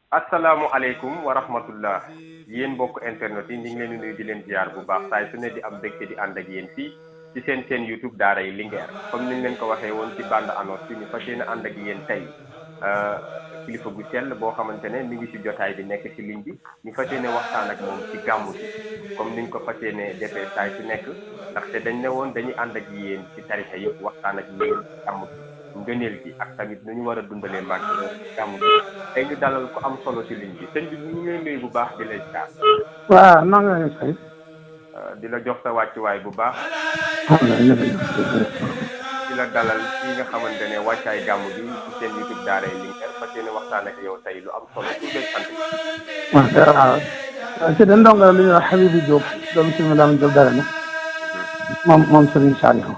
asalaamualeykum wa rahmatullah yéen mbokk internet yi ñu ngi leen di nuyu di leen ziar bu baax saay su ne di am mbégte di ànd ak yéen fii ci seen YouTube daaray Linguère comme niñ leen ko waxee woon ci bande annonce bi ñu fas yéene ànd ak yéen tey kilifa gu sell boo xamante ne mi ngi ci jotaay bi nekk ci ligne bi ñu fas yéene waxtaan ak moom ci gàmmu bi comme niñ ko fas yéene defee saay su nekk ndaxte dañ ne woon dañuy ànd ak yéen ci tarixa yëpp waxtaan ak yéen ci gàmmu bi ngëneel gi ak tamit nu ñu war a dundalee màgg gàmmu gi tey ñu dalal ko am solo ci ligne bi sëñ bi ñu ngi lay nuyu bu baax di lay jaar. waaw maa ngi lay fay. di la jox sa wàccuwaay bu baax. di la dalal fii nga xamante ne wàccaay gàmmu gi ci seen YouTube daaray Linguère fas yéene waxtaan ak yow tey lu am solo pour ngay sant bi. waaw ci den ndongo li ñuy wax Habibou Diop doomu si Madame Diop dara na moom Serigne Saliou.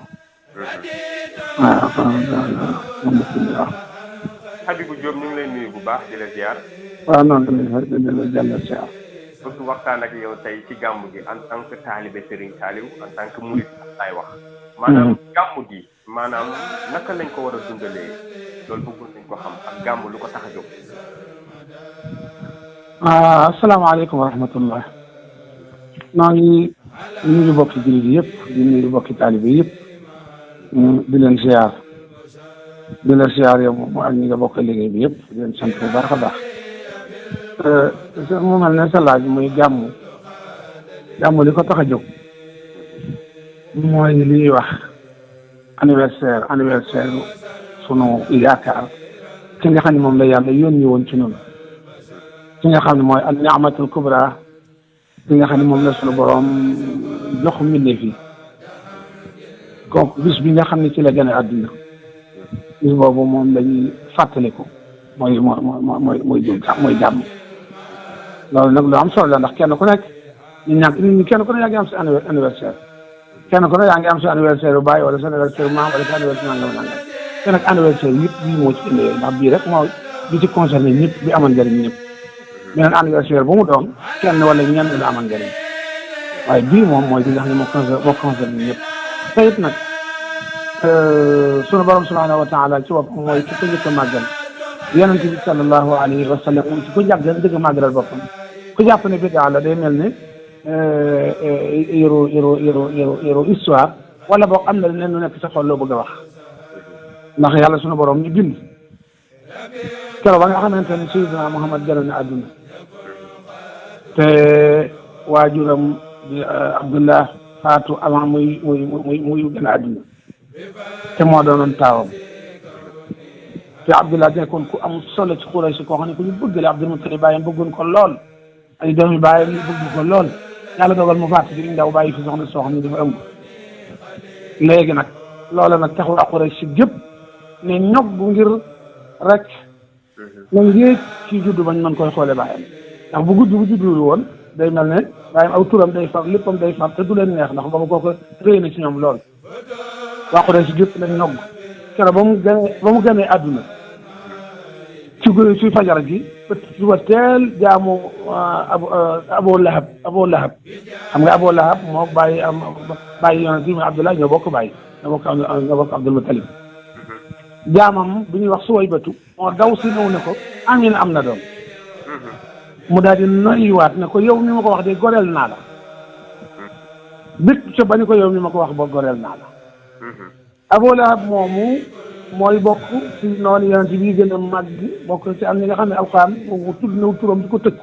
waaw Habibou Diop ñu ngi lay nuyu bu baax di la ziar. waaw noonu la jàll ziar. bëgg waxtaan ak yow tey ci gàmmu gi en tant que taalibe Serigne Saliou en tant que murid laay wax. maanaam gàmmu gi maanaam naka lañ ko war a dundalee loolu bëggoon nañ ko xam ak gàmmu lu ko tax a jóg. asalaamaaleykum wa rahmatullah. maa ngi nuyu bokki jullit yëpp di nuyu bokki taalibe yëpp. di leen ziar di la ziar yow moom ak ñi nga bokk liggéey bi yëpp di leen sant bu baax a baax mu mel ne sa laaj muy gàmmu li ko tax a jóg mooy li ñuy wax anniversaire sunu yaakaar ki nga xam ne moom la yàlla yónni woon ci noonu ki nga xam ne mooy al ni'matul kubra ki nga xam ne moom la sunu borom jox mbindeef yi kooku bis bi nga xam ne ci la gën a àdduna bis boobu moom lañuy fàttaliku mooy jàmm loolu nag lu am solo la ndax kenn ku nekk kenn ku ne yaa ngi am sa anniversaire kenn ku ne yaa ngi am sa anniversaire bu bàyyi wala sa anniversaire bu maam wala sa anniversaire nangam te nag anniversaire yëpp bii moo ci indi ndax bii rek moo bi ci concerné ñëpp bi amal njëriñ ñëpp beneen anniversaire bu mu doon kenn wala ñenn la amal njëriñ waaye bii moom mooy bi nga xam ne moo concerné ñëpp te it nag sunu borom subhanahu wa taala ci boppam mooy ki ko njëkk a màggal yonente bi sallallahu alayhi wa sallam moom ci ko njëkk a màggalal boppam ku jàpp ne bidaa la day mel ne yoro histoire wala boog am na leen lu nekk sa xol loo bëgg a wax ndax yàlla sunu borom ñu bind keroog ba nga xamante ne Sayyidina Muhammad gënoon na àdduna te waajuram di Abdullah faatu avant muy gën a àdduna te moo doonoon taawam te Abdullah nekkoon ku am solo ci Quraysh koo xam ne ku ñu bëgg la Abdul Muttalib bàyyam bëggoon ko lool ay doomi bàyyam ñu bëgg ko lool yàlla dogal mu faatu ci ndaw bàyyi fi soxna soo xam ne dafa ëmb léegi nag loola nag taxul ak Quraysh gépp ne ñog bu ngir rek na ngéej ci juddu bañ mën koy xoole bàyyam ndax bu juddul woon day mel ne bàyyam aw turam day far léppam day far te du leen neex ndax boobu kooku réy na ci ñoom lool waa Quraysh gépp lañ ñog keroog ba mu gënee àdduna ci fajar gi suba teel jaamu Abu Lahab xam nga Abu Lahab moo bàyyi yonent bi Abdullah ñoo bokk Abdul Muttalib jaamam bi ñuy wax Suwaybatu moo daw si ñëw ne ko Amina am na doom mu daal di noyyiwaat ne ko yow mi ma ko wax de goreel naa la bit ca ba ni ko yow mi ma ko wax ba goreel naa la Abu Lahab moomu mooy bokk ci noonu yonent bi gën a màgg bokk ci am ñi nga xam ne alxuraan mu tudd na turam di ko tëkk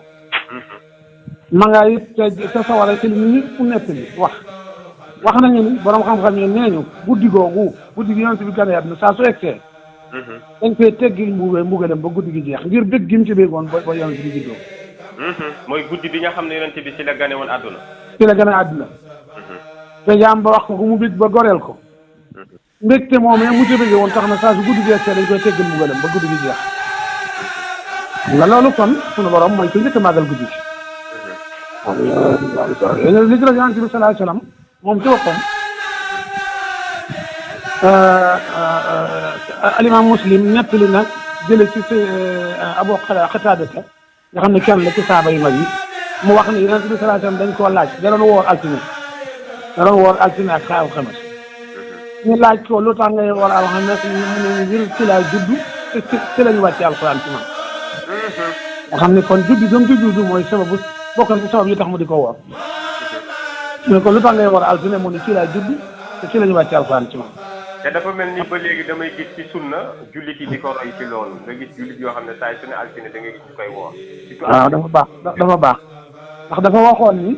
ma nga it ca sawara ci li ñëpp nekk li wax nañu ni borom xam-xam yi nee ñu guddi gi yonent bi gën a àdduna saa su egsee dañ koy teggil mbugalam ba guddi gi jeex ngir bëgg gi mu ci bëggoon ba yonent bi juddoo mooy guddi bi nga xam ne yonent bi ci la gane woon àdduna ci la gën a àdduna te jaam ba wax ko mu bëgg ba goreel ko mbégte moomee mu ci bëgg woon tax na saa su guddi gi egsee dañ koy teggil mbugalam ba guddi gi jeex nga loolu kon sunu borom mooy ko njëkk a màggal guddi gi li ci la yonent bi sallallahu alayhi wasallam moom ci boppam alimam Muslim nettali nag jële ci Abu Qataada nga xam ne kenn la ci saaba yu mag yi mu wax ni yonent bi sallallahu alayhi wasallam dañ koo laaj da doon woor altine ak xaaw xames ñu laaj ko lu tax ngay woor alxames mu ne ngir ci laa judd ci lañu wàcce alxuraan ci man nga xam ne kon juddu gëm ci juddu mooy sababu bokkan ci sabab yi tax mu di ko woor mais kon lu tax ngay war altine mu ni ci laa judd te ci la ñu wàcce alxuraan ci moom te dafa mel ni ba léegi damay gis ci sunna jullit yi di ko roy ci loolu nga gis jullit yoo xam ne saa su ne altine da nga gis ñu koy woor. waaw dafa baax ndax dafa waxoon ni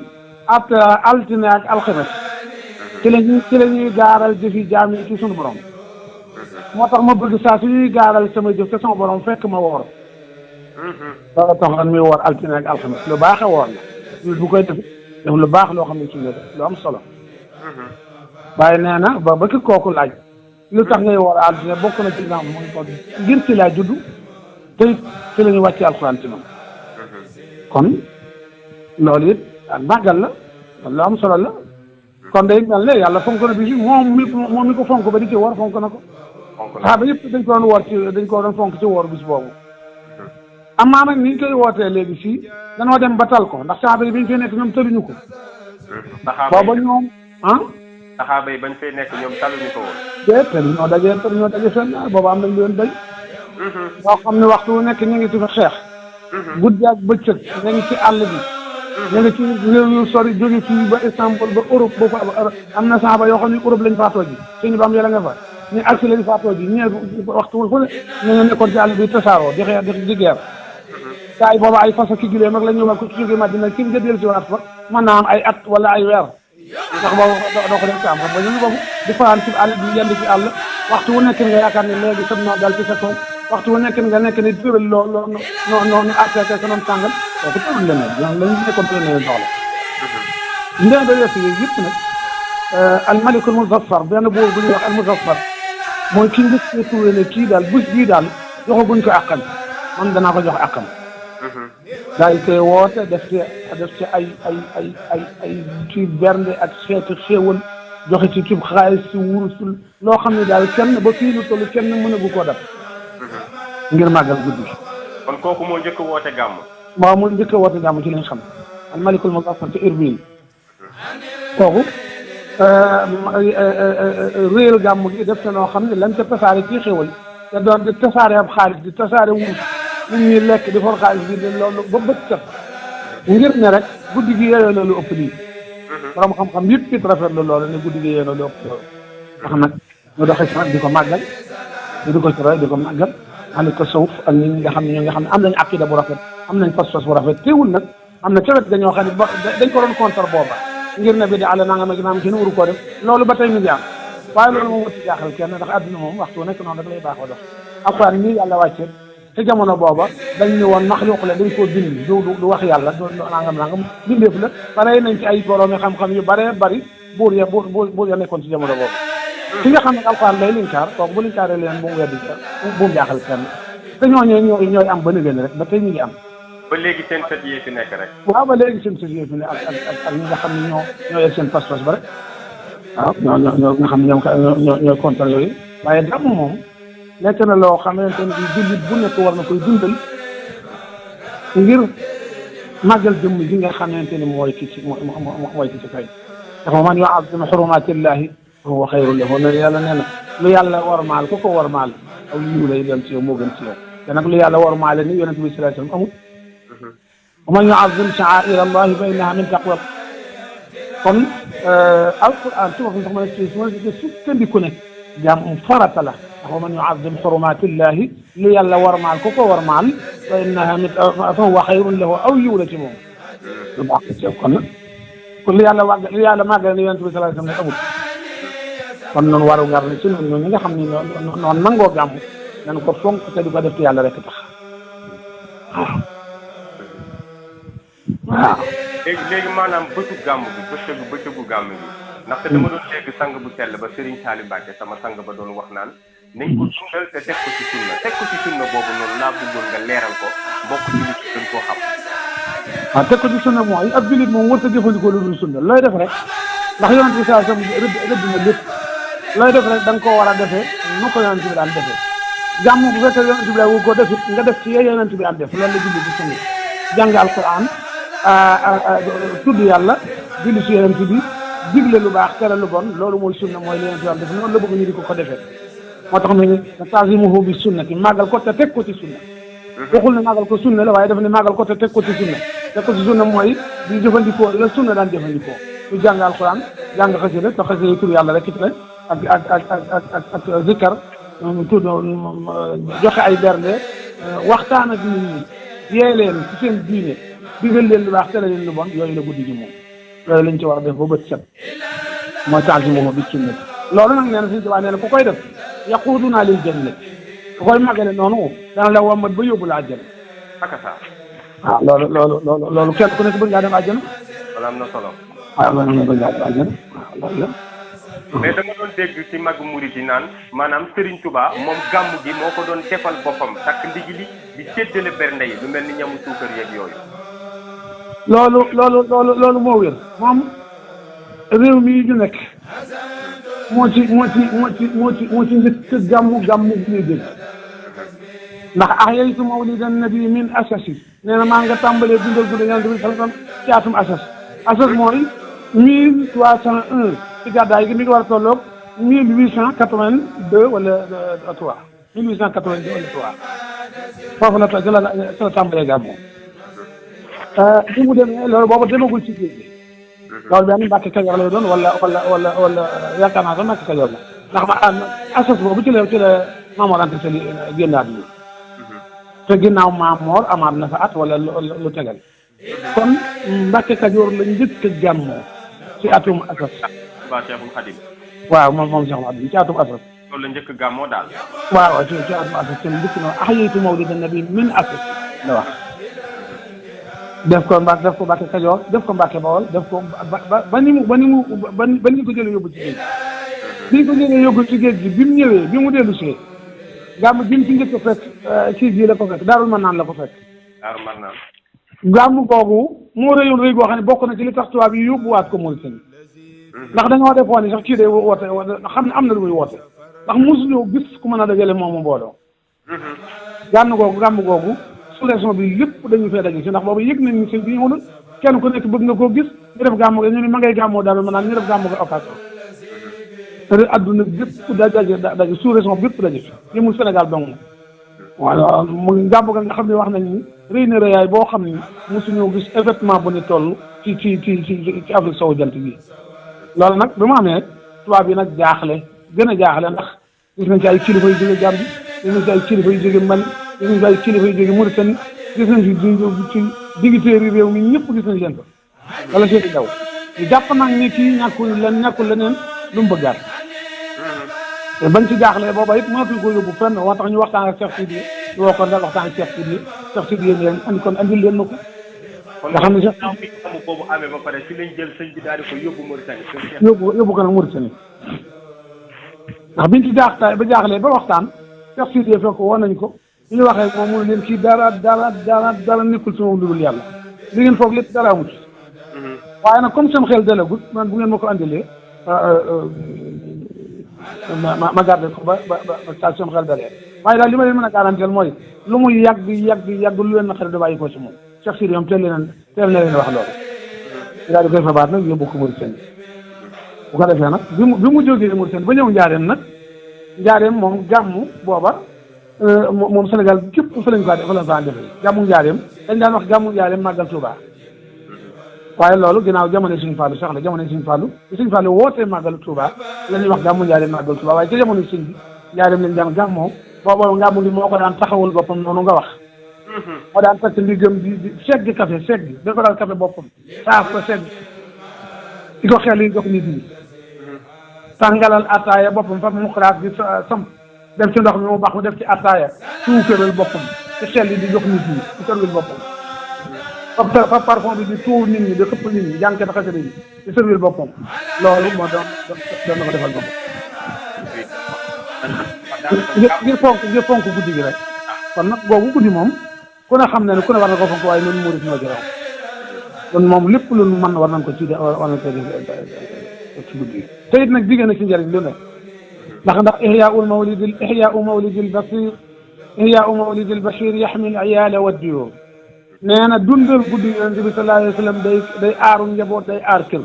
at altine ak alxames ci la ñuy gaaral jëfi jaam yi ci sunu borom moo tax ma bëgg saa suñuy gaaral sama jëf te sama borom fekk ma woor loolu taxoon muy woor altine ak alxames lu baaxe woor la bu koy def lu baax loo xam ne suñu def lu am solo waaye nee na ba ki kooku laaj lu tax ngay woor altine bokk na ci naam mu ngi ko ngir ci laa juddu te ci la ñu wàcce alxuraan ci moom kon loolu it ak màggal la lu am solo la kon day mel ne yàlla fonk na bi moom mi ko fonk ba di ci woor fonk na ko saaba yëpp dañ ko doon woor dañ ko doon fonk ci woor bis boobu amaa nag ni ñu koy wootee léegi fii danoo dem ba tal ko ndax saaba yi bi ñu fay nekk ñoom taluñu ko booba ñoom saxaaba yi bañ fay nekk ñoom taluñu ko woon te ñoo daje fenn booba am nañ leen béy ñoo xam ne waxtu wu nekk ñu ngi ci fa xeex guddi ak bëccëg ñu ngi ci àll bi ñu ngi ci réew yu sori jóge fii ba Istanbul ba Europe ba fa am na saaba yoo xam ne Europe lañ faatoo ji suñu ba am yàlla nga fa ñu agsi lañ faatoo ji ñu waxtu wu fu ne ñu ngi nekkoon ci àll bi tasaaroo di xeex di guerre saa yi booba ay fas ak gileem ak la ñuy wax ku ci jóge Madina ki nga dellu si waat fa mën naa am ay at wala ay weer ndax boobu doo ko def am xam nga ñu boobu di fanaan ci àll bi yenn ci àll waxtu wu nekk nga yaakaar ne léegi sab noo dal ci sa kaw waxtu wu nekk nga nekk ni tëral noonu attaqué sa noonu tàngal kooku tëral la ne lañu nekkoon tëral leen doxla ndee ba yooyu yëpp nag al malikul muzaffar benn boobu bu ñuy wax al muzaffar mooy ki njëkk a tuure ne kii daal bés bii daal joxaguñ ko àqam man danaa ko jox àqam daal di koy woote def ci ay ci bernde ak xeeti xéewal joxe ci cib xaalis si wurusul loo xam ne daal kenn ba fii lu toll kenn mënagu koo def ngir màggal guddi gi. kon kooku moo njëkk a woote gàmm. waaw moo njëkk a woote gàmm ci lañ xam al malikul muzaffar ci Irbil kooku réel gàmm gi def te noo xam ne lañ ca tasaare ci xéewal te doon di tasaare ab xaalis di tasaare wurus nit ñi lekk di for xaalis bi de loolu ba bët set ngir ne rek guddi gi yeyoo na lu ëpp lii borom xam-xam yëpp it rafetlu loolu ne guddi gi yeyoo na lu ëpp loolu ndax nag ñu doxee si di ko màggal di ko ci roy di ko màggal ali ko sawuf ak ñi nga xam ne ñoo nga xam ne am nañ aqida bu rafet am nañ pas-pas bu rafet teewul nag am na cawet dañoo xam ne dañ ko doon contre booba ngir ne bi di àll nanga ma gi naam kenn waru koo def loolu ba tey ñu ngi am waaye loolu moom wati jaaxal kenn ndax adduna moom waxtu nekk noonu rek lay baaxoo dox alquran nii yàlla wàcce te jamono booba dañ ñu woon maxluuq la dañ koo bind du wax yàlla du nangam bindeef la pare nañ ci ay boroomi xam-xam yu bare bari buur ya nekkoon ci jamono boobu ki nga xam ne alquran lay linkaar kooku bu linkaaree leen bu mu weddi bu mu jaaxal kenn te ñooñu ñooy am ba nëgën rek ba tey ñu ngi am ba léegi seen sët yi fi nekk rek waaw ba léegi seen sët yi fi ne ak ñi nga xam ne ñoo yor seen pas-pas ba rek waaw ñoo nga xam ne ñooy kontaan yooyu waaye gàmm moom nekk na loo xamante ne jullit bu nekk war na koy dundal ngir màggal jëmm ji nga xamante ni mooy ki ci fay dafa man yu'azzim hurumatillahi fa huwa xayrun lahu ne yàlla nee na lu yàlla warmaal ku ko warmaal aw yiw lay dem ci yow moo gën ci yow te nag lu yàlla warmaale ni yonent bi sallallahu alayhi wasallam amul wa man yu'azzim sha'a'ira allahi fa innaha min taqwa kon alquran ci boppam sax ma ne sukkandiku ne jaam farata la ndax wa man yu'azzim hurumatillahi lu yàlla warmaal ku ko warmaal fa innaha fa huwa xayrun lahu aw yiw la ci moom lu baax ci yow kon nag kon lu yàlla màggal ne yonent bi sallallahu alayhi wasallam ne amul kon noonu waru ngar ne ci noonu ñi nga xam ne noonu nangoo gàmm nañ ko fonk te di ko def te yàlla rek tax waaw léegi maanaam bëtu gàmm bi bëccëgu gàmm bi ndaxte dama doon léegi sang bu sell ba Serigne Saliou Mbacké sama sang ba doon wax naan nañ ko dundal te teg ko ci sunna boobu noonu laa bëggoon nga leeral ko mbokk jullit gën koo xam waaw teg ko ci sunna mooy ab jullit moom war sa jëfandikoo lu dul sunna looy def rek ndax yonent bi saa sam rëdd na lépp looy def rek da nga koo war a defee nu ko yonent bi daan defee gàmm bu fekkee yonent bi daa wu ko defit nga def ci yonent bi daan def loolu la julli ci sunna jàng alquran tudd yàlla julli ci yonent bi digle lu baax tere lu bon loolu mooy sunna mooy li yonent bi daan def noonu la bëgg ñu di ko defee moo tax mu ne tazimuhu bi sunnati màggal ko te teg ko ci sunna waxul ne màggal ko sunna la waaye dafa ne màggal ko te teg ko ci sunna teg ko ci sunna mooy di jëfandikoo la sunna daan jëfandikoo ñu jàng alxuraan jàng xasida te xasida tur yàlla rek ci la ak zikkar tudd joxe ay bernde waxtaan ak nit ñi yee leen ci seen diine digal leen lu baax tere leen lu bon yooyu la guddi gi moom yooyu lañ ci war a def ba bët set mooy taal si moom bi sunna loolu nag nee na suñu tubaab nee na ku koy def yaquuduna lil jannat ku koy màggale noonu dana la wammat ba yóbbu la àjjana waaw loolu kenn ku nekk bëgg ngaa dem àjjana wala am na solo waaw loolu na bëgg ngaa dem àjjana waaw loolu mais dama doon dégg ci mag murid yi naan maanaam Serigne Touba moom gàmm gi moo ko doon defal boppam takk ndigili di séddale bernde yi lu mel ni ñamu suukar yeeg yooyu loolu moo wér moom réew mi ñu nekk moo ci njëkk gàmmu bi ñuy dégg ndax ahyaytu mawlidan nabi min asasi nee na maa nga tàmbalee dundal guddi yonent bi sallallahu alayhi wasallam ci atum asas mooy 1301 ci gàddaay gi mi ngi war a tolloog 1882 wala 3 1882 wala 3 foofu la tàmbalee gàmmu bi mu demee loolu boobu demagul ci géej gi loolu benn Mbàkke Kajoor lay doon wala yaakaar naa sax Mbàkke Kajoor la ndax asas boobu ci la Maam Mor Anta Sali génnaat bi te ginnaaw Maam Mor amaat na fa at wala lu tegal kon Mbàkke Kajoor la njëkk a gàmmoo ci atum asas ba Cheikhul Khadim waaw moom Cheikhul Khadim ci atum asas loolu la njëkk a gàmmoo daal waaw ci atum asas ci njëkk na ahyaytu mawlida nabi min asas la wax def ko Mbàkke Kajoor def ko Mbàkke Bawol def ko ba ni ko jëlee yóbbu ci géej bi ñu ko jëlee yóbbu ci géej gi bi mu ñëwee bi mu dellu see gàmm gi mu ci njëkk a fekk kii bii la ko fekk Daarul Manaan la ko fekk gàmm googu moo rëyoon rëy goo xam ne bokk na ci li tax tubaab yi yóbbuwaat ko Mauritanie ndax dañoo defoon ni sax kii day woote xam ne am na lu muy woote ndax mosuñoo gis ku mën a dajale moomu mbooloo gàmm googu sous-région bi lépp dañu fee daje si ndax boobu yëg nañ ni sëñ bi ñëwul kenn ku nekk bëgg nga koo gis ñu def gàmmu ñu ne ma ngay gàmmoo daal ma naan ñu def gàmmu ko occasion te adduna bépp daje sous-région bépp daje fi yëmul Sénégal dong waaw mu gàmmu nga xam ne wax nañ ni rëy na rëyaay boo xam ni mosuñoo gis événement bu ni toll ci Afrique sowu jant bi loolu nag bi mu amee tubaab yi nag jaaxle gën a jaaxle ndax gis nañ ci ay kilifa yu jóge Gambie gis nañ ci ay kilifa yu jóge Mali gis nañ fi ay kilifa yu jóge Mauritanie gis nañ fi ci digiteer yi réew mi ñëpp gis nañ leen ko wala seen i daw ñu jàpp nag ni kii ñàkkul leneen lu mu bëggaat te bañ ci jaaxlee booba it mënatuñ ko yóbbu fenn moo tax ñu waxtaan ak Cheikh Sidiye ñu woo ko daal waxtaan ak Cheikh Sidiye leen andil leen ma ko nga xam ne Cheikh boobu amee ba pare ci lañ jël sëñ bi daal di ko yóbbu Mauritanie yóbbu ko nag Mauritanie ndax biñ ci ba jaaxlee ba waxtaan Cheikh Sidiye fekk woon nañ ko ñu waxee moom mu leen kii dara nekkul ci moom lu dul yàlla li ngeen foog lépp dara amu ci waaye nag comme seen xel dalagut man bu ngeen ma ko andilee ma garde ko ba saa seen xel dalee waaye daal li ma leen mën a garanteel mooy lu muy yàgg lu leen na xarit da bàyyi ko ci moom Cheikh Sidiye moom teel na leen wax loolu daal di koy fabaat nag yóbbu ko Mauritanie bu ko defee nag bi mu jógee Mauritanie ba ñëw njaareem moom gàmmu booba moom Sénégal képp fa lañ faa defee gàmmu njaareem dañ daan wax gàmmu njaareem màggal Touba waaye loolu ginnaaw jamono Sëñ Fallu sax la jamono Sëñ Fallu bi Sëñ Fallu wootee màggal Touba la ñuy wax gàmmu njaareem màggal Touba waaye ca jamono sëñ bi njaareem lañ daan gàmmoo boobu gàmmu gi moo ko daan taxawul boppam noonu nga wax moo daan takk ndigam di segg café da ko daal café boppam saaf ko segg di ko xel yi jox nit ñi tàngalal ataaya boppam fa mu xalaat di samp def ci ndox mi mu baax mu def ci ataaya suukaral boppam ci xel yi di jox nit ñi ci servir boppam fa parfum bi di tuur nit ñi di xëpp nit ñi jàng ca xasida yi di servir boppam loolu moo doon na ko defal boppam ngir fonk guddi gi rek kon nag boobu guddi moom ku ne xam ne ne ku ne war na ko fonk waaye noonu murit ñoo ci raw kon moom lépp lu mën war nañ ko ci war nañ ko ci guddi gi te it nag jigéen na ci njëriñ lu ne ndax ihyaau mawlidil basir ihyaau mawlidil bashir yaxmil iyaala wa duyóor nee na dundal guddi yonent bi sallallahu alayhi wa sallam day aaru njaboot day aar kër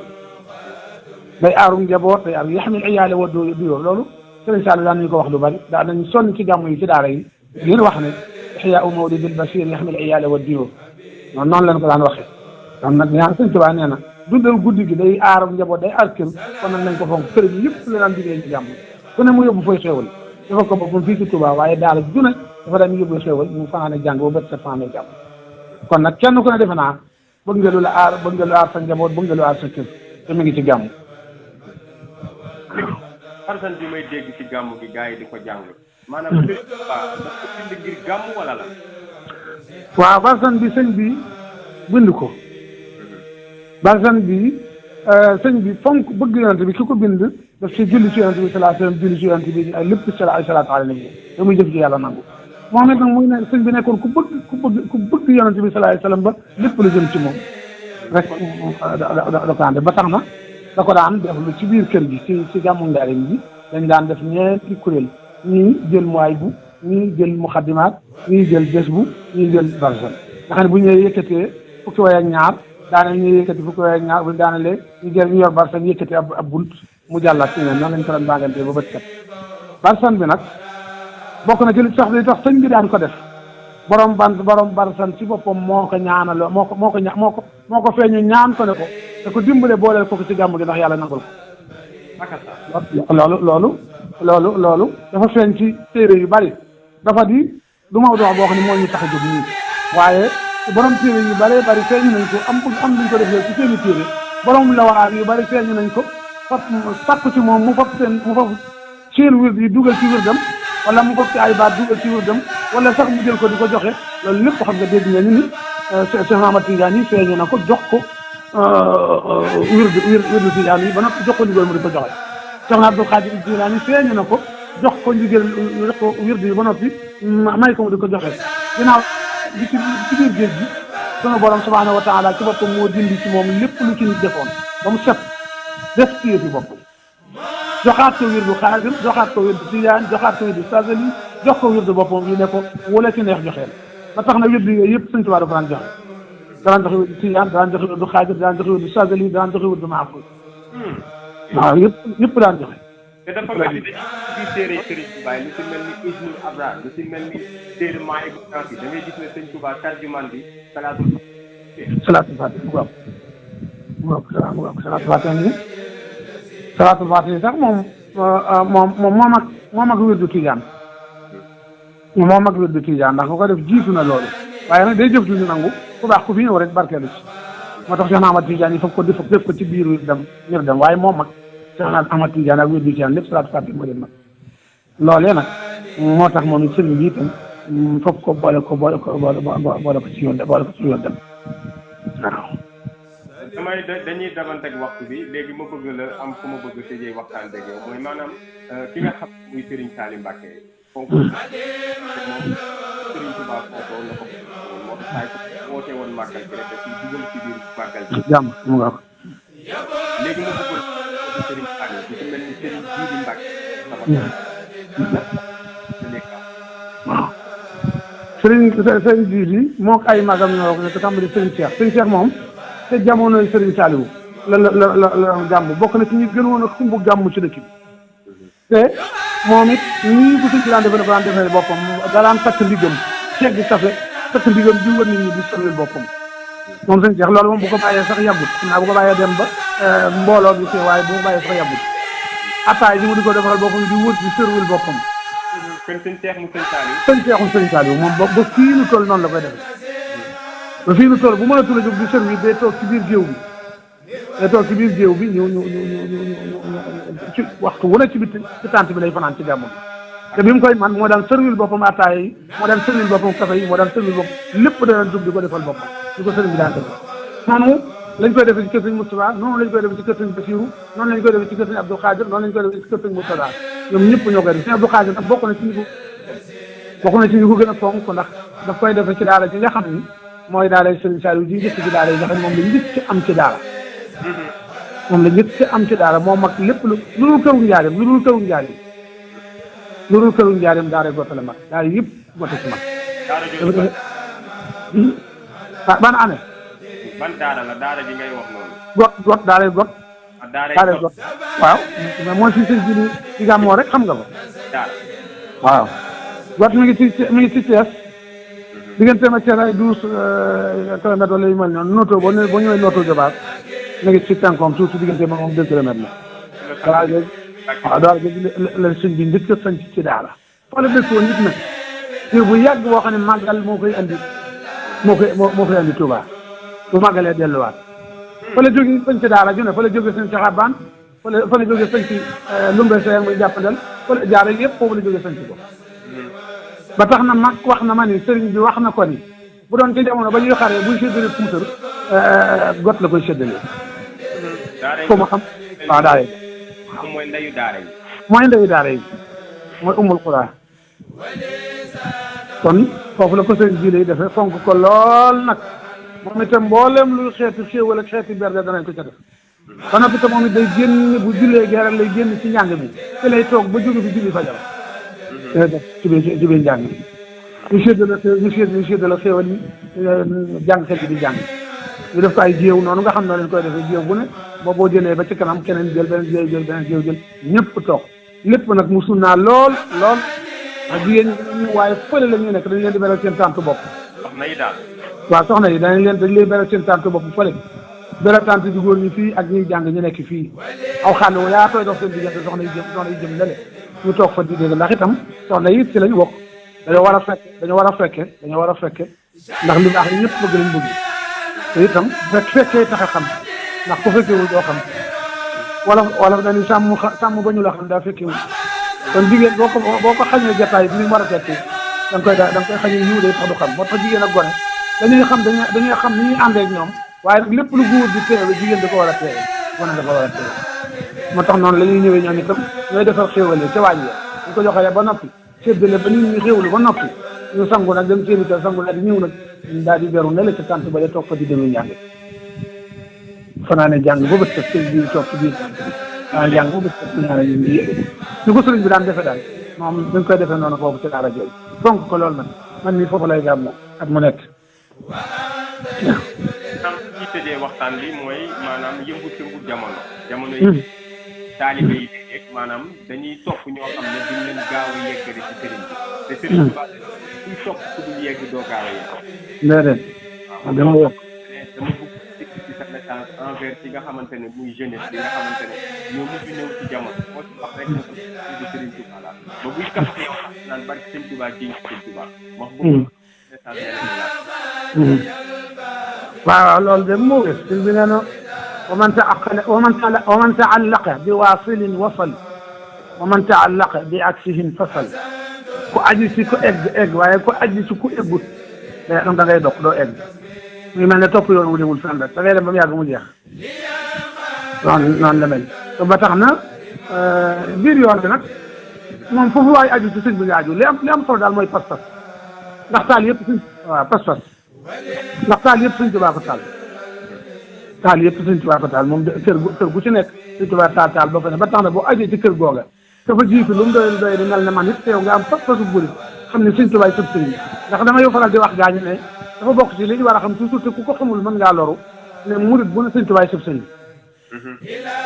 day aaru njaboot day aar yaxmil iyaala wa duyóor loolu Sëriñ Sall daan nañu ko wax lu bari daan nañu sonn ci gàmmu yi ci daara yi ngeen wax ne ixyaau mawlidil bashir yaxmil iyaala wa diyo noonu leen ko daan waxee kon nag ñaan sëñ Tuubaa nee na dundal guddi gi day aar njaboot day aar kër kon nag nañ ko fonk kër gi yëpp la daan digle ci jàmm ku ne mu yóbbu fay xéewal dafa ko boppam fii ci Tuubaa waaye daara ju ne dafa daan yóbbu xéewal mu fanaane jàng ba bët set fanaane jàmm kon nag kenn ku ne defe naa bëgg nga lu la aar bëgg nga lu aar sa njaboot bëgg nga lu aar sa kër te mu ngi ci jàmm. Barsan bi may dégg ci gàmm gi gars yi di ko jàng maanaam sëñ Tuubaa daf ko bind ngir gàmm wala la. waaw Barsan bi sëñ bi bind ko Barsan bi sëñ bi fonk bëgg yonent bi ki ko bind daf ci julli ci yonent bi sallallahu alayhi wasallam julli ci yonent bi ay lépp salaatu ala nabi da muy jëf ci yàlla nangu moom it nag muy ne sëñ bi nekkoon ku bëgg yonent bi sallallahu alayhi wasallam ba lépp lu jëm ci moom rek da ko ànd ba tax na da ko daan def lu ci biir kër gi ci gàmmu Njaaréem bi dañ daan def ñeenti kuréel ñii jël muwaay bu ñii jël muxaddimaat ñii jël bés bu ñii jël Barsan nga xam ne bu ñëwee yëkkatee fukki way ak ñaar daane ñu yëkkati fukki way ak ñaar bu daanalee ñu jël ñu yor Barsan yëkkati ab bunt mu jàllaat ci ñoom noonu lañ ko doon bàggantee ba bët set Barsan bi nag bokk na ci li tax sëñ bi daan ko def borom Barsan ci boppam moo ko ñaanaloo moo ko feeñu ñaan ko ne ko te ko dimbale booleel ko ci gàmm gi ndax yàlla nangul ko loolu dafa feeñ ci téere yu bari dafa di du ma dox boo xam ne moo ñu tax a jóg nii waaye borom téere yu bari feeñu nañ ko am luñ ko defee ci seeni téere borom lawaar yu bari feeñu nañ ko fab sàkku ci moom mu fab seen wird yi dugal ci wirdam wala mu fab ci ay baat dugal ci wirdam wala sax mu jël ko di ko joxe loolu lépp xam nga dégg nga ni Cheikh Ahmad Tidiane yi feeñu na ko jox ko wirdu Tidiane yi ba noppi jox ko ndigal mu di ko joxe Cheikh Abdul Xaadir Jilaani feeñu na ko jox ko ndigal jox ko wirdu yi ba noppi may ko mu di ko joxe ginnaaw bi ci biir géej gi sunu borom subhaanahu wa taala ci boppam moo dindi ci moom lépp lu ci nit defoon ba mu set def ci yëfi boppam joxaat ko wirdu Xaadir joxaat ko wirdu Tijaan joxaat ko wirdu Saasali jox ko wirdu boppam yi ne ko wala ci neex joxeel ba tax na wirdu yooyu yëpp Sëñ Tuubaa dafa daan joxe daan joxe wirdu Tijaan daan joxe wirdu Xaadir daan joxe wirdu Saasali daan joxe wirdu Maaxuus waaw yëpp daan joxe. te dafa mel ni dañuy téere Sëriñ Tuubaa lu ci mel ni Ismul Abrar lu ci mel ni téere maa bi da ngay gis ne Sëñ Tuubaa tarjumaan bi salaatul faatiha salaatul faatiha sax moom ak wirdu Tijaan moom ak wirdu Tijaan ndax bu ko def jiitu na loolu waaye nag day jëf du ñu nangu ku baax ku fi ñëw rek barkeelu ci moo tax Cheikh Ahmad Tidiane yi foofu ko def ko ci biir wirdam waaye moom mag Cheikh Ahmad Tidiane ak wirdu Tijaan lépp salaatu faatiha moo leen mag loolee nag moo tax moom sëriñ bi itam foofu ko boole ko ci yoon dem waaw. dañuy dabanteeg waxtu bi léegi ma bëgg la am fu ma bëgg tëjee waxtaan beeg yow mooy maanaam ki nga xam muy Serigne Saliou Mbacké fonk moom Serigne Touba fonkoo na ko moo tax saa ko woote woon màggal gi rek ci dugal ci biir màggal gi jàmm mu nga ko léegi ma bëggoon Serigne Saliou bi ci mel ni Serigne Djily Mbacké waaw Serigne Djily moo ay magam ñoo ko ne te tàmbali Serigne Cheikh moom te jamonoy Serigne Saliou la gàmm bokk na ci ñi gën woon a xumbu gàmm ci dëkk bi te moom it nii ko sëñ ci daan defe ne ko daan defee boppam daan takk ndigam ceeg di safe takk ndigam di wër nit ñi di sonnil boppam moom sëñ Cheikh loolu moom bu ko bàyyee sax yàggut xam naa bu ko bàyyee dem ba mbooloo bi waaye bu ko bàyyee sax yàggut attaay ji mu di ko defaral boppam di wër di sërwil boppam kon sëñ Cheikh mu sëñ Saliou moom ba fii nu toll noonu la koy defee ba fii nu toll bu mën a tula jóg di service day toog ci biir géew bi ñu ci waxtu wu ne ci bitti ci tànt bi lay fanaan ci gàmmu te bi mu koy man moo daan service boppam attaaya yi moo daan service boppam kafe yi moo daan service boppam lépp dana jóg di ko defal boppam di ko sëriñ bi daan def noonu lañ koy defee ci kër sëñ Moustapha noonu lañ koy defee ci kër sëñ Bassirou noonu lañ koy defee ci kër sëñ Abdou Khadir noonu lañ koy defee ci kër sëñ Moustapha ñoom ñëpp ñoo koy def sëñ Abdou Khadir nag bokk na ci ñu ko gën a fonk ndax daf koy defee ci daara ci nga xam ni mooy daara Serigne Saliou ji njëkk ci daara yi nga xam ne moom la njëkk ci am ci daara moom mag lépp lu dul këru njaarim daara gote la mag daara yëpp gote ci mag ban année ban daara la daara ji ngay wax noonu got daara got waaw mais mooy fii sëñ ji di gàmmoo rek xam nga ko waaw got mi ngi ci Thiès diggante ma Thiel ay 12 kilomètres wala yu mel noonu noto boo ñëwee noto Jobaas na ngi ci tànkoom suuf si diggante ma moom 2 kilomètres la waaw léegi waaw daal la sëñ bi njëkk a sañ ci daara fa la dëkk woon nit nag diir bu yàgg boo xam ne màggal moo koy andi Touba bu màggalee delluwaat fa la jógee sañ ci daara ju ne fa la jógee sañ ci xabaan fa la jógee sañ ci lumbe seer muy jàppandal fa la jaare yëpp foofu la jógee sañ ci ko ba tax na mag wax na ma ni sëriñ bi wax na ko ni bu doon ci jamono ba ñuy xaree buy séddale puutar got la koy séddalee foo ma xam waaw daara yi mooy ndeyu daara yi mooy umul xuraa kon foofu la ko sëriñ ji lay defee fonk ko lool nag moom itam mboolem luy xeeti xéewal ak xeeti berde danañ ko ca def ba noppi te moom it day génn bu jullee geeral lay génn ci njàng mi te lay toog ba jóge fi julli fajar def ci biir njàng mi ñu séddale xéewal yi jàng xel bi di jàng ñu def ko ay jéew noonu nga xam ne leen koy defee jéew bu ne boo jëlee ba ci kanam keneen jël beneen jéew jël ñëpp toog lépp nag mu sunnaa lool ak jigéen ñi waaye fële la ñuy nekk dañ leen di beral seen tàntu bopp soxna yi daal waaw soxna yi dañ leen beral seen tàntu bopp fële beral tàntu di góor ñi fii ak ñuy jàng ñu nekk fii aw xàll wu yaa koy dox seen diggante soxna yi jëm lale ñu toog fa di dégg ndax itam soxna yi ci lañu bokk dañoo war a fekke ndax lu baax yi ñëpp bëgg lañ bëgg te itam fekkee tax a xam ndax ku fekkewul doo xam wala dañuy sàmm ba ñu la xam daa fekkewul kon jigéen boo ko xañee jataay bi ni mu war a fekkee da nga koy xañee yiw day tax du xam moo tax jigéen ak gone dañuy xam ni ñuy àndee ak ñoom waaye nag lépp lu góor di teewe jigéen da ko war a teewe gone dafa war a teewe moo tax noonu la ñuy ñëwee ñoom itam ñooy defar xéewale ca waañ ya ñu ko joxee ba noppi séddale ba nit ñi xéewlu ba noppi ñu sangu nag dem seen itam sangu daal di ñëw nag daal di beru ne la ca tànt ba de toog fa di déglu njàng fanaane jàng ba bët set sëñ bi toog ci biir daa jàng ba bët set ñaare ñu ngi ñu ko sëriñ bi daan defee daal moom dañ koy defee noonu foofu ci daara jooju fonk ko loolu nag man nii foofu lay gàmm at mu nekk ci tëjee waxtaan bi mooy maanaam yëngu jamono yi taalibe yi léeg maanaam dañuy topp ñoo xam ne duñ leen gaaw a yeggale ci sëriñ bi te sëriñ bi kuy topp ku dul yegg doo gaaw a yegg déedéet dama yokk dama bëgg ci sa message envers ci nga xamante ne muy jeunesse bi nga xamante ne ñoo mujj ñëw ci jamono moo ci wax rek di sëriñ Touba la ba buy kaf yow naan barki sëriñ Touba jiñ ci sëriñ Touba wax bëgg message waaw loolu de moo wér sëriñ bi nee na ومن تعلق بواصل وصل ومن تعلق بعكسه فصل ku aju si ku egg waaye ku aju si ku eggut da ngay dox doo egg muy mel ne topp yoon wu demul fenn rek da ngay dem ba mu yàgg mu jeex noonu la mel ba tax na biir yoon bi nag moom foofu waay aju si sëñ bi nga aju li am solo daal mooy pas-pas ndax taal yëpp suñ waaw pas-pas ndax taal yëpp suñ Tuubaa ko taal yëpp sëñ Tuubaa ko taal moom kër gu ci nekk sëñ Tuubaa taal ba fa ne ba tax na boo ajee ci kër googa dafa jiitu lu mu doy di mel ne man it teew nga am pas-pasu buri xam ne sëñ Tuubaa sëb sëriñ ndax dama yow faral di wax gaañu ne dafa bokk ci li ñu war a xam toujours te ku ko xamul mën ngaa loru ne murit bu ne sëñ Tuubaa sëb sëriñ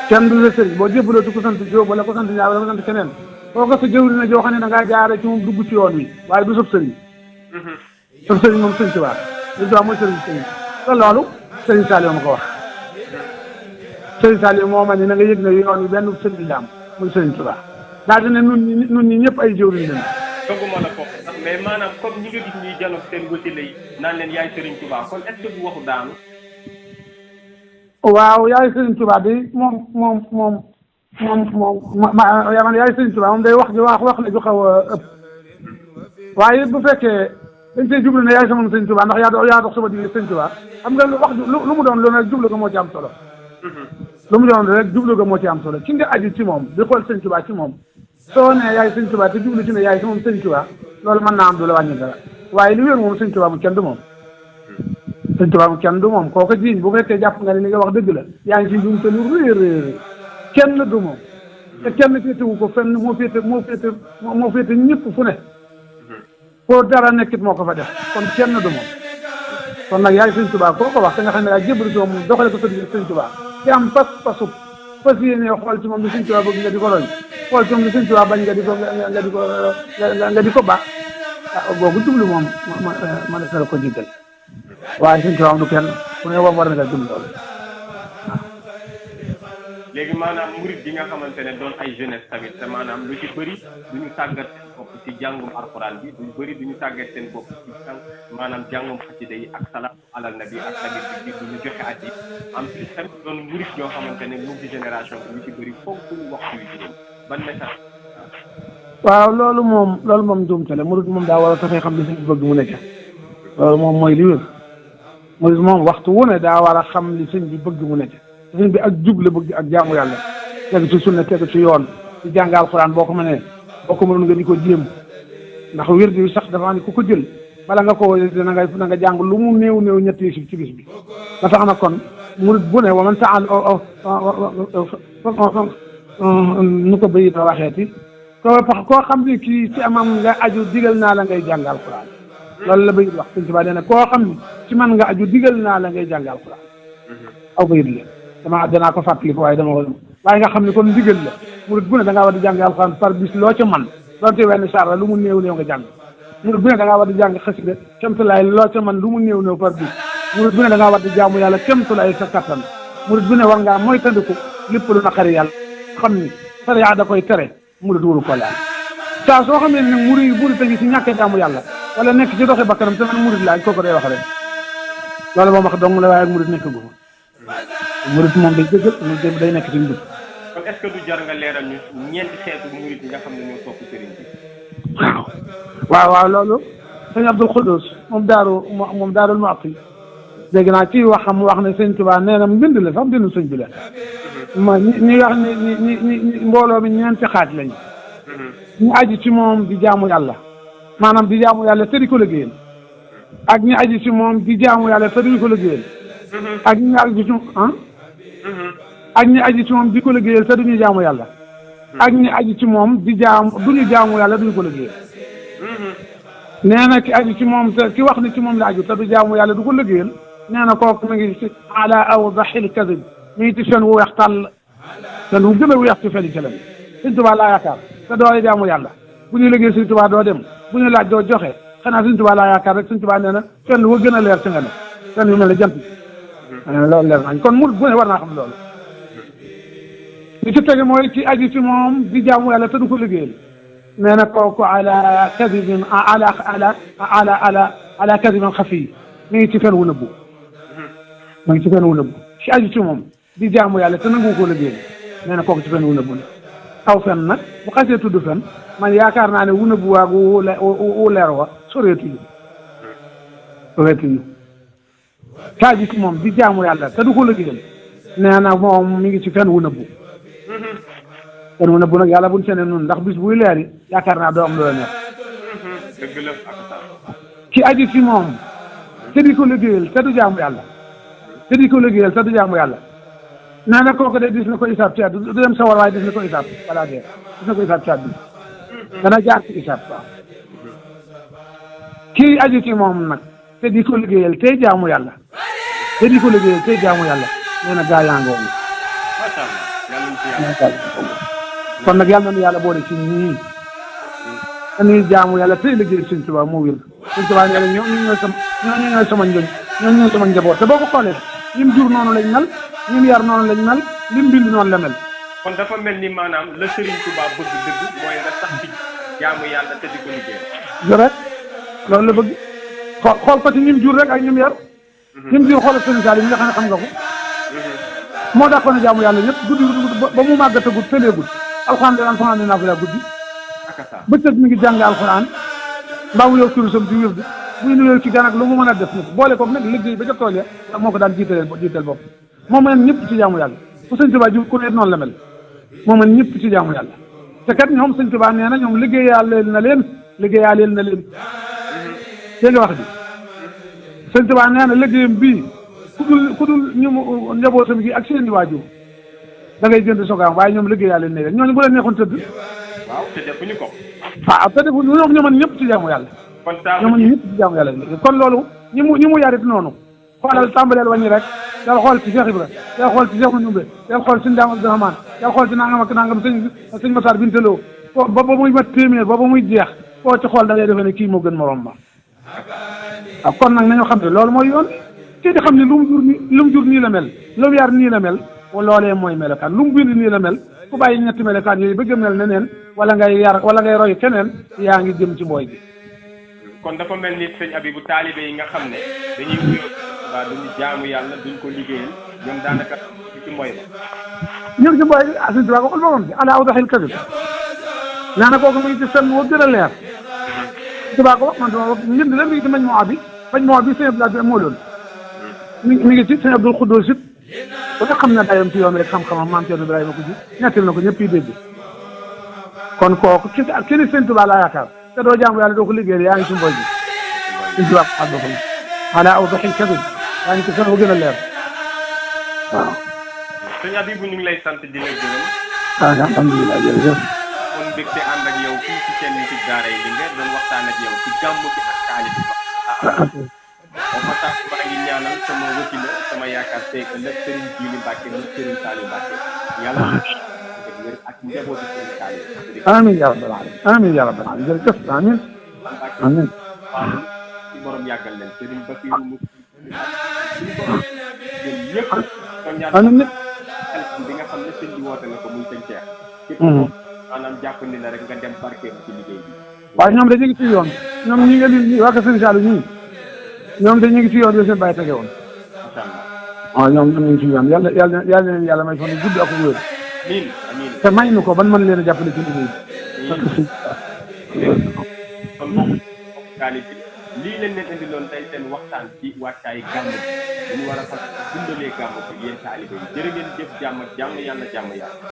kenn du la sëriñ boo jébbaloo tu ko sant Jóob wala ko sant Njaay wala ko sant keneen boo ko sa jëwri na joo xam ne da ngaa jaare ci moom dugg ci yoon wi waaye du sëb sëriñ sëb sëriñ moom sëñ Tuubaa sëñ Tuubaa mooy sëriñ sëriñ te loolu sëriñ Saliou ma ko wax sëriñ Saliou moo ma ne na nga yëg ne yoon wi benn sëriñ la am muy sëriñ Tuubaa daal di ne nun ñi ñëpp ay jëwriñ lañ doguma la foofu sax mais maanaam comme ñi nga gis ñuy janoog seen wasi lay naan leen yaay sëriñ Tuubaa kon est-ce que du waxu daanu waaw yaay sëriñ Tuubaa di moom yaay sëriñ Tuubaa moom day wax ji wax la ju xaw a ëpp waaye bu fekkee dañ see jublu ne yaay sama sëriñ Tuubaa ndax yaa dox sama digg sëriñ Tuubaa xam nga wax lu mu doon lu ne jublu ko moo ci am solo lu mu doon rek jublu ko moo ci am solo ki nga aju ci moom di xool sëriñ Tuubaa ci moom soo ne yaay sëriñ Tuubaa te jublu ci ne yaay sama sëriñ Tuubaa loolu mën naa am du la wàññi dara waaye li wér moom sëriñ Tuubaa mu kenn du moom sëriñ Tuubaa mu kenn du moom kooku jiiñ bu fekkee jàpp nga ne li nga wax dëgg la yaa ngi ci jum te lu réer kenn du moom te kenn féetewu ko fenn moo féete ñëpp fu ne foo dara nekkit moo ko fa def kon kenn du moom kon nag yaay sëriñ Tuubaa koo ko wax te nga xam ne yaa jébbalu ci moom doxale ko sëriñ Tuubaa te am pas-pasub fas yéene xool ci moom li sëriñ Tuubaa bëgg nga di ko roy xool ci moom li sëriñ Tuubaa bañ nga di ko baax boobu jublu moom ma def na la ko jéggal waaye Sëñ Tuubaa du kenn ku ne war na nga jublu loolu. léegi maanaam murid bi nga xamante ne doon ay jeunesse tamit te maanaam lu ci bëri du ñu tàggat seen bopp ci jàngum alxuraan bi du bëri du ñu tàggat seen bopp ci maanaam jàngum xasida yi ak salaatu alal nabi ak tamit bi du ñu joxe at yi en plus tamit doon murid yoo xamante ne mu ngi génération bi ñu ci bëri foog suñu waxtu yu juróom ban message. waaw loolu moom njuumte la murid moom daa war a taxee xam li sëñ bi bëgg mu nekk loolu moom mooy li wér murid moom waxtu wu ne daa war a xam li sëñ bi bëgg mu nekk sëñ bi ak jub la bëgg ak jaamu yàlla tegu ci sunna tegu ci yoon ci jàng alxuraan boo ko mënee boo ko mënoon nga di ko jéem ndax wér di sax dafa ne ku ko jël bala nga ko na nga jàng lu mu néew ñetti ci bis bi ba tax na kon murid bu ne wa man taal nu ko bëyi ta waxeeti koo xam ne kii ci amam nga aju digal naa la ngay jàng alxuraan loolu la bëyi wax sëñ Tuubaa nee na koo xam ne ci man nga aju digal naa la ngay jàng alxuraan aw bëyi la danaa ko fàttali ko waaye waaye nga xam ne kon ndigal la murid bu ne da ngaa war di jàng alxuraan par bis loo ca man donte wenn saar la lu mu néew nga jàng murid bu ne da ngaa war di jàng xasida kemtulaay loo ca man lu mu néew par bis murid bu ne da ngaa war di jaamu yàlla kemtulaay sa kattan murid bu ne war ngaa mooy tandiku lépp lu naqari yàlla xam ni sariya da koy tere murid wuru ko laal saa soo xamee ne murid a ngi si ñàkkee jaamu yàlla wala nekk ci doxe bakkanam te man murid laaj kooku day wax rek loolu moom wax dong la waaye ak murid nekk gu murid moom day dëggal murid day nekk ci njub. kon est-ce que du jar nga leeral ñu ñeenti xeetu murid yi nga xam ne ñoo topp sëriñ bi. waaw loolu sëñ Abdul Xuddus moom Daarul Muxti dégg naa ci waxam wax ne sëñ Tuubaa nee na mbind la sax bindu sëñ bi la ma ñi wax ñi mbooloo mi ñeenti xaaj lañ ñu aju ci moom di jaamu yàlla maanaam di jaamu yàlla te di ko liggéeyal ak ñi aju ci moom di jaamu yàlla te duñu ko liggéeyal ak ñi aju ci ak ñi aju ci moom di ko liggéeyal te duñu jaamu yàlla ak ñi aju ci moom duñu jaamu yàlla duñu ko liggéeyal nee na ki aju ci moom te ki wax ni ci moom la aju te du jaamu yàlla du ko liggéeyal nee na kooku mi ngi ci ala awdaxil kadib mi ngi ci fen wu weex tàll fen wu gën a weex ci fen yi ci la Sëñ Tuubaa laa yaakaar te doo jaamu yàlla bu ñuy liggéey Sëñ Tuubaa doo dem bu ñu laaj doo joxe xanaa Sëñ Tuubaa laa yaakaar rek Sëñ Tuubaa nee na fen wu gën a leer ci nga ne fen yu mel ne jant loolu leer nañ kon mu bu ne war naa xam loolu li ci tege mooy ci aju ci moom di jaamu yàlla te du ko liggéeyal nee na kooku ala kadibin ala kadibin xafi mi ngi ci fen wu nëbbu ma ngi ci fen wu nëbbu ci aju ci moom di jaamu yàlla te nangu ko liggéeyal nee na kooku ci fen wu nëbbu la aw fen nag bu xasee tudd fen man yaakaar naa ne wu nëbbu waag wu leer wa soreetuñu ci aju ci moom di jaamu yàlla te du ko liggéeyal nee na moom mi ngi ci fen wu nëbbu fen wu nëbbu nag yàlla buñ seenee noonu ndax bis buy leeri yaakaar naa doo am loola neex ci aju ci moom te di ko liggéeyal te du jaamu yàlla nee na kooku de dis na ko isaab ci àddu du dem sawar waaye dis na ko isaab wala dee dis na ko isaab ci àddu dana jaar ci isaab waaw kii aju ci moom nag te di ko liggéeyal tey jaamu yàlla nee na gaa yaa ngoo kon nag yàlla na yàlla boole ci ñii dañuy jaamu yàlla tey liggéey Sëñ Tuubaa moo wér Sëñ Tuubaa nee na ñooy sama njoñ ñooy sama njaboot te boo ko xoolee lim jur noonu lañ mel lim yar noonu lañ mel lim bind noonu la mel. kon dafa mel ni maanaam la Sëriñ Tuubaa bëgg dëgg mooy nga sax ci jaamu yàlla te di ko liggéey. rek loolu la bëgg xool ko ci ñim jur rek ak ñim yar. ñim jur xoolal Sëriñ Saaliw mi nga xam nga ko. moo tax ko ne jaamu yàlla ñëpp guddi ba mu màggatagul tëleegul alxuraan daan fanaan naa fi la guddi. bëccëg mi ngi jàng alxuraan mbaa mu yow kurusam di wér buy nuyoo ci gan ak lu mu mën a def nag boole koog nag liggéey ba ca tool ya moo ko daan jiital bopp moom man ñëpp ci jaamu yàlla fu Sëñ Tuubaa ji ku ne noonu la mel moom man ñëpp ci jaamu yàlla te kat ñoom Sëñ Tuubaa nee na ñoom liggéeyaaleel na leen dégg nga wax ji Sëñ Tuubaa nee na liggéeyam bii ku dul ñu njabootam gi ak seen i waajur da ngay jënd sogaam waaye ñoom liggéeyaaleel na leen ñooñu bu leen neexoon tëdd waaw te defuñu ko waaw te defuñu ñoo man ñëpp ci jaamu yàlla ñoo man ñëpp ci jaamu yàlla kon loolu ñi mu yarit noonu xoolal tàmbaleel wàññi rek del xool ci Cheikh Ibra del xool ci Cheikh Ndumbe del xool ci Ndaam Abdourahmane del xool ci nangam ak nangam sëñ Matar Bintaloo ba muy mat téeméer ba muy jeex koo ci xool da ngay defee ne kii moo gën morom ma waaw kon nag nañoo xam ne loolu mooy yoon te di xam ne lu mu jur nii la mel lu mu yar nii la mel loolee mooy melokaan lu mu bind nii la mel ku bàyyi ñetti melokaan yooyu bëgg mel neneen wala ngay yar wala ngay roy keneen yaa ngi jëm ci mbooy gi. kon dafa mel ni sëñ Abibu taalibe yi nga xam ne dañuy wuyoo waa duñu jaamu yàlla duñ ko liggéeyal ñoom daanaka ci mooy ba. ñu ngi ci mbooy gi ah suñu tubaab waxul boppam bi ala awdaxil kadib nee na kooku mu ngi ci sën woo gën a leer. tubaab ko wax man tubaab njënd la mi ngi ci majmuwa bi sëñ Abdoulaye bi moo doon mi ngi ci sëñ Abdul Xuddus it ba nga xam ne dayam ci yoon rek xam-xamam maam Cerno Ibrahima ko ji ñettil na ko ñëpp yi dégg kon kooku ki ni sëñ Tuubaa laa yaakaar te doo jaamu yàlla doo ko liggéey yaa ngi ci mbooy bi suñ tubaab ak boppam ala awdaxil kadib yaa ngi ci sën woo gën a leer waaw. sëñ Abibu ñu ngi lay sant di la gërëm. alhamdulilah jërëjëf. kon mbégte ànd ak yow fii ci seen YouTube Daaray Linguère doon waxtaan ak yow ci gàmm gi ak taalibe bi. ma tax maa ngi ñaanal sama wasila sama yaakaar tey ëllëg Serigne Djili Mbacke mu Serigne Saliou Mbacke yàlla wér ak njabootu Serigne Saliou. amiin yaa rabbal aalamiin amiin yaa rabbal aalamiin jërëjëf amiin amiin. waaw ci borom yàggal leen Serigne Bassirou mu yëpp kon ñaan amiin bi nga xam ne sëñ bi woote na ko muy sëñ Cheikh. képp maanaam jàpp ni la rek nga dem barkeelu ci liggéey bi. waaye ñoom dañu ngi ci yoon ñoom ñi nga ni waa ko Serigne Saliou ñii ñoom dañu ngi ci yoon bi seen bàyyi tege woon. incha allah. waaw ñoom ñu ngi ci yoon yàlla may fan gudd ak wér. amiin amiin. te may nu ko ban mën leen a jàppale ci liggéey bi. kon moom kaali bi lii leen leen indiloon tey seen waxtaan ci wàccaay gàmm bi ñu war a fas dundalee gàmm bi yéen taalibe yi jërë ngeen jëf jàmm ak jàmm yàlla jàmm yàlla.